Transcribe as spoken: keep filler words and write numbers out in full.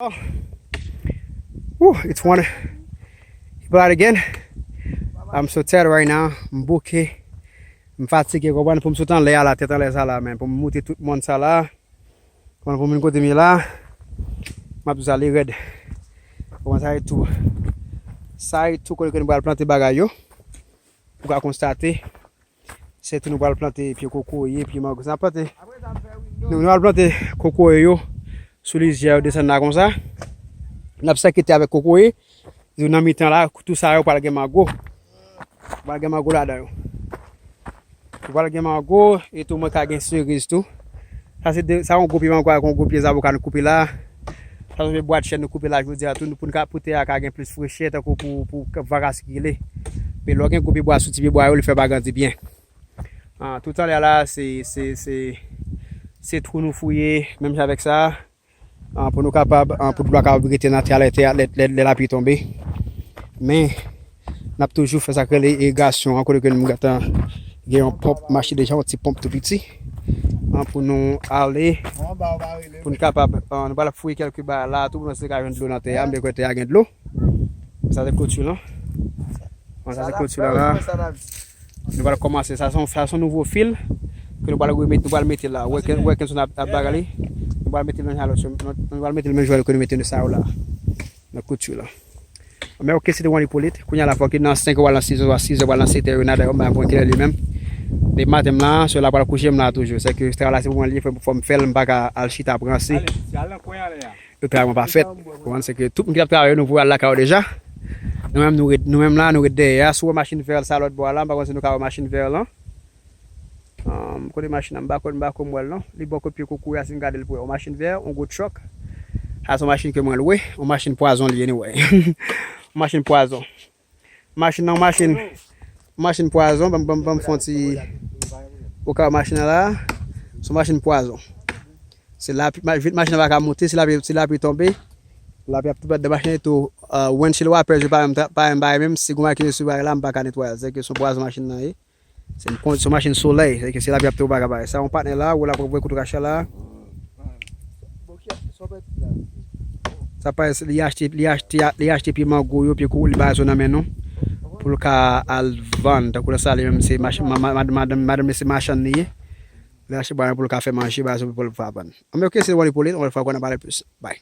Woo, it's one. People out again. I'm so tired right now. M bouke. M fatige, konprann, pou m sot anlè a la, tèt anlè sa la, men pou m moute tout mòn sa la. Konprann, pou m vin kote m ye la. M ap di sa li rèd. Konprann, sa e tou. Sa e tou kote ke nou pral plante bagay yo. Ou ka konstate. Se tou nou pral plante pye kokoye, pye mango. Sa plante. Nou, nou pral plante kokoye yo sou lizyè yo desann la konsa. N ap sekite avèk kokoye. Yo nan mitan la, tou sa yo pral gen mango. Pral gen mango ladan yo. Yo pral gen mango, e tou mwen ka gen seriz tou. Sa se de, sa yon gwo pye mango ak yon gwo pye zaboka nou koupe la. Sa se bwa chèn nou koupe la jodi a tou, pou n ka, pou tè a ka gen plis frechè, tankou pou, pou van ka sikile. Men lè w gen gwo pye bwa sou ti pye bwa yo, li fè pa grandi byen. Ah, tout talè la, se, se, se, se twou nou fouye, menm jan avèk sa. Ah, pou nou kapab, ah, pou dlo a kapab rete nan tè a lè, tè a, lè, lè, lè lapli tonbe. Men, n ap toujou fè sa k rele irigasyon an, kote ke nou gentan gen yon ponp mache deja, yon ti ponp tou piti. Ah, pou nou ale, pou nou kapab, ah, nou pral fouye kèlke bagay la, tou pou nou se ka jwenn dlo nan tè a, m te kwè tè a gen dlo. Sa se kloti lan. Bon, sa se kloti lan la. Nou pral kòmanse. Sa se yon, sa se yon nouvo fil ke nou pral remete, nou pral mete la. Wè ke, wè ke nou ap, ap bagay li. Nou pral mete l nan jan lòt yo. Nou, nou pral mete l menm jan ke nou mete sa yo la. Nan kloti lan. Men oke, se te One Hippolyte. Kounye a la fòk nan senk è, pral nan sis è, swa sis è, pral nan sèt è, yo nan dayè, m pa konn kilè li menm. Depi maten m la, se la pral kouche m la toujou. Se ke travay la se pou mwen li, fò, fò m fè l, m pa ka al chita ap ranse. Yo travay mwen pa fèt. Konprann, se ke tout moun ki t ap travay yo, nou voye al lakay yo deja. Nou menm, nou ret, nou menm la, nou ret dèyè a. Si w wè machin vè sa lòt bò a la, m pa konn si nou ka wè machin vè lan. Ahn, kote machin nan, m pa konn, m pa konn m wè l non. Li bò kot pye kokoye a, si n gade l prè. Yon machin vè, yon gwo truck. Sa se yon machin ke mwen lwe. Yon machin pwazon li ye, anyway. Yon machin pwazon. Machin nan, machin, machin pwazon, ban m, ban m, ban m fè yon ti, ou ka wè machin nan la, se yon machin pwason. Se lapli, ma-, vit machin nan pa ka moute, si lapli, si lapli tonbe, lapli ap tou bat de machin nan tou, ah, windshield wipers yo pa menm, pa menm bagay menm, si gon machin sou bagay la, m pa ka netwaye l, se ke se yon pwazon machin nan ye. Se yon kon-, se yon machin solèy, se ke si lapli ap tonbe, pa ka bay. Sa yon patnè la, ou la pou voye kout racha la. Sa pa li achte, li achte, li achte pye mango yo, pye kou, li ba zo nan men nou. Pou l ka al vann. Tankou lè sa, li menm se mach-, ma-, ma-, madanm, madanm, madanm li se machann li ye. Li achte bagay pou l ka fè manje, ba zo pou l va vann. Anben, oke, se One Hippolyte, yon lòt fwa, n a pale plis. Bye.